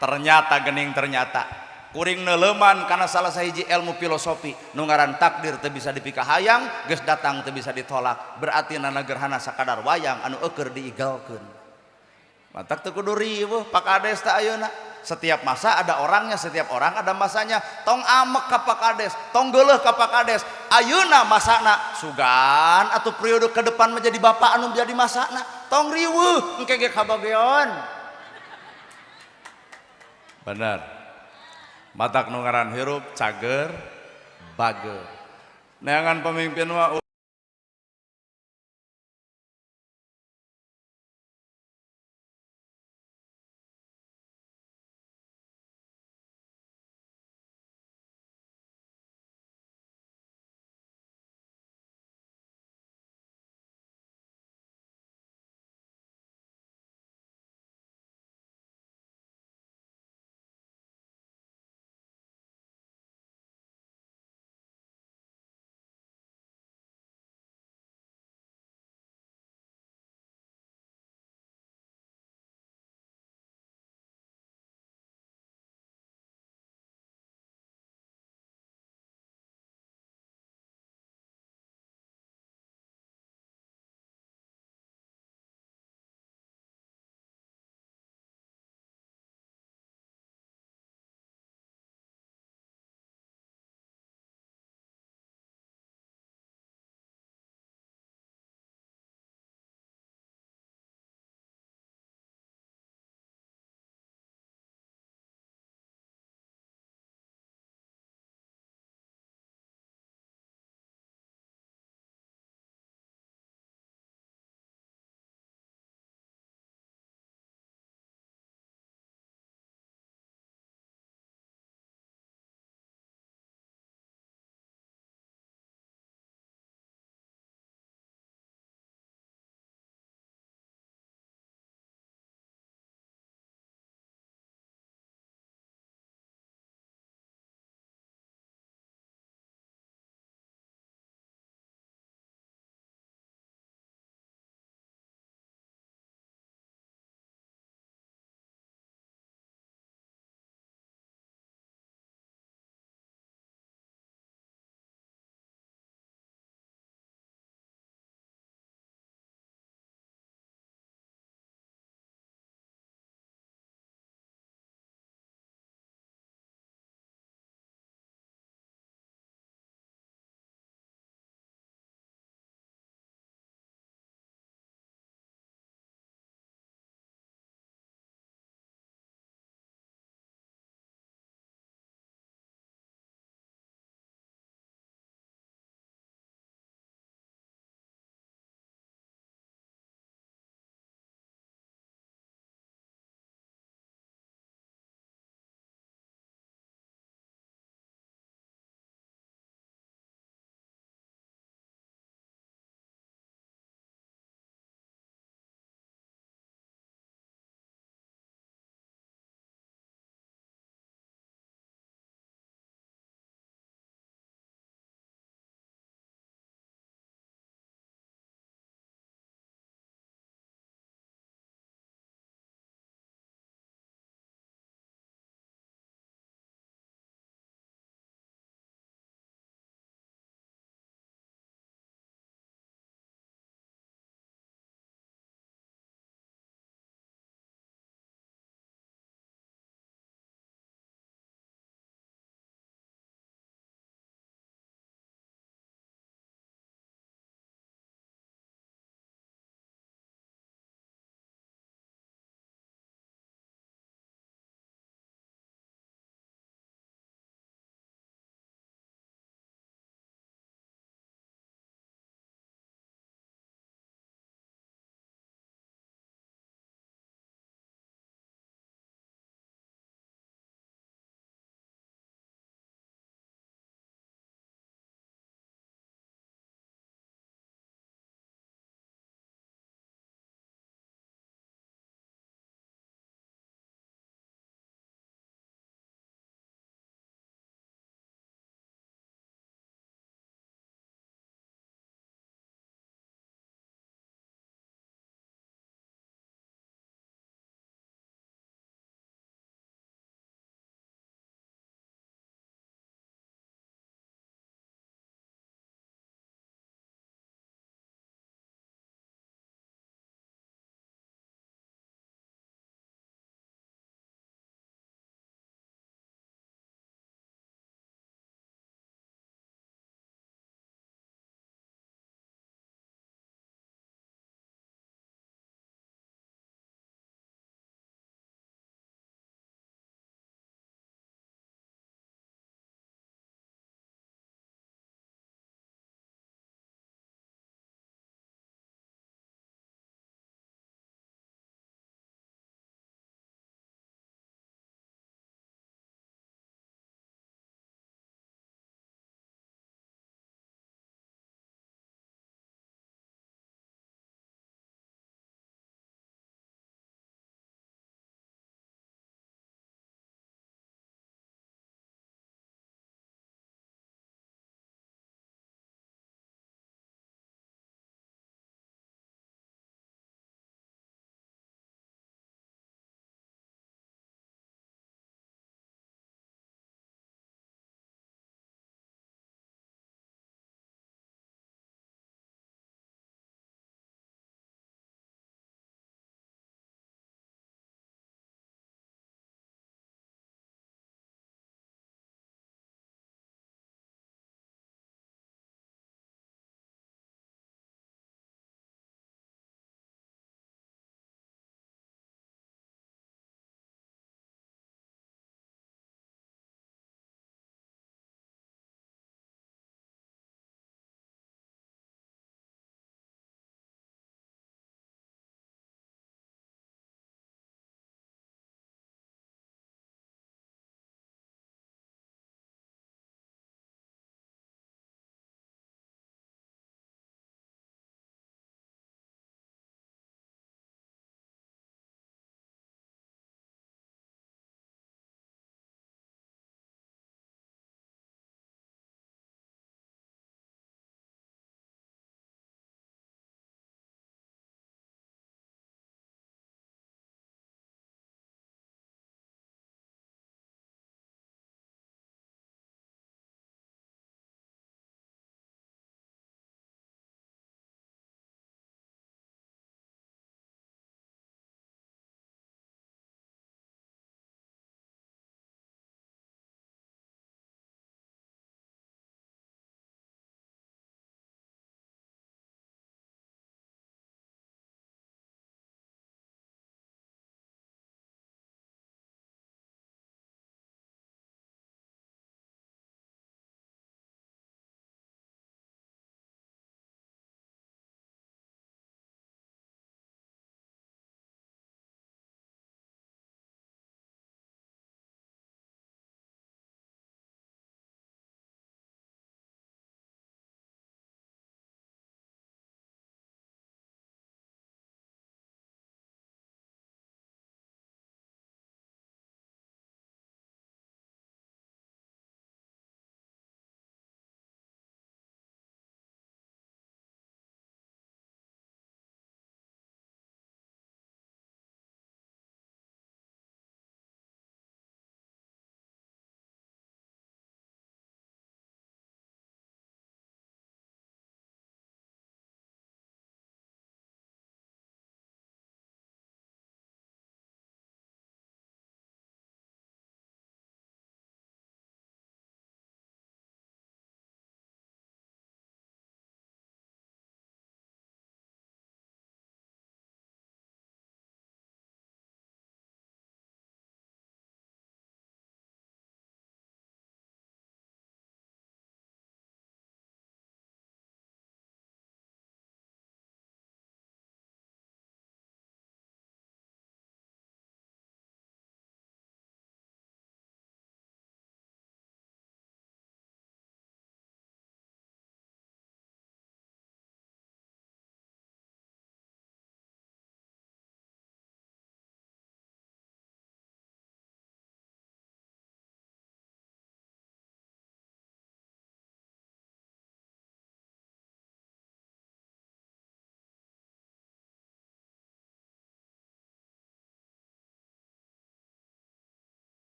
Ternyata gening ternyata kuring neuleuman kana salah sahiji ilmu filosofi nu ngaran takdir teu bisa dipikahayang geus datang teu bisa ditolak berarti nana gerhana sakadar wayang anu eueur diigalkeun. Matak teu kudu riweuh Pak Kades teh ayeuna. Setiap masa ada orangnya, setiap orang ada masanya. Tong amek ka Pak Kades, tong geuleuh ka Pak Kades. Ayeuna masana sugan atau periode ke depan menjadi bapak anu menjadi masana. Tong riweuh engke ge kabageon. Bener. Matak nu ngaran hirup cager bager. Neangan pemimpin mah